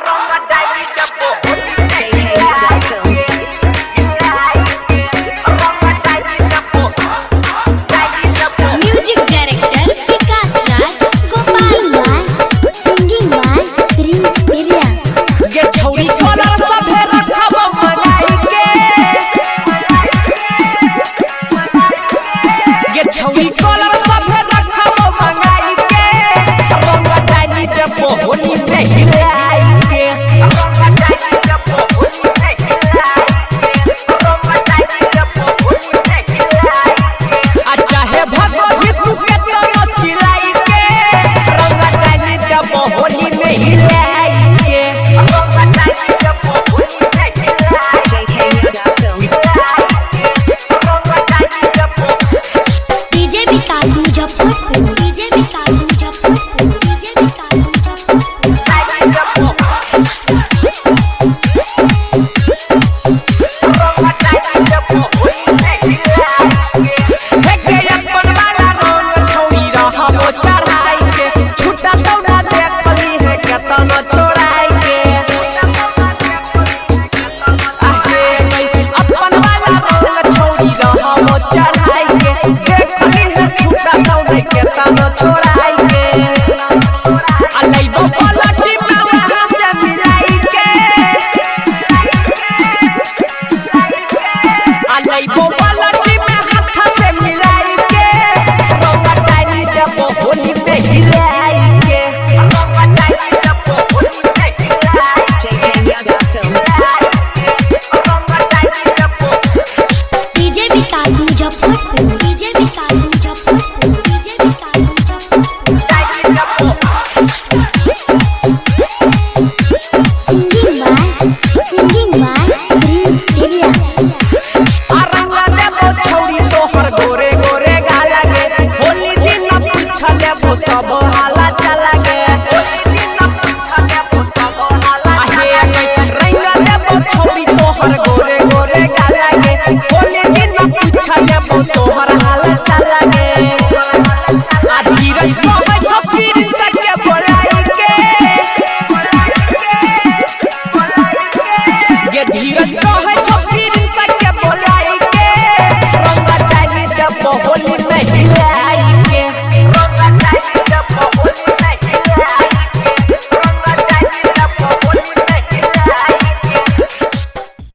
रंग डाली जब होली में हिलाई के, हिलाई के, रंग डाली जब, डाली जब। Music director Vikas Raj Gopal by singing by Prince Priya. गे छौरी कलर सभे रखब मंगाई के, गे छौरी कलर सभे रखब मंगाई के, रंग डाली जब होली में हिलाई के, रंग डाली जब होली में हिलाई के, रंग डाली जब होली में हिलाई के। आ चाहे भगवती तू के तो चिल्लाई के, रंग डाली जब होली में हिलाई के, रंग डाली जब होली में हिलाई JK Yoga Films. रंग डाली जब। डीजे विकास मुजफ्फरपुर।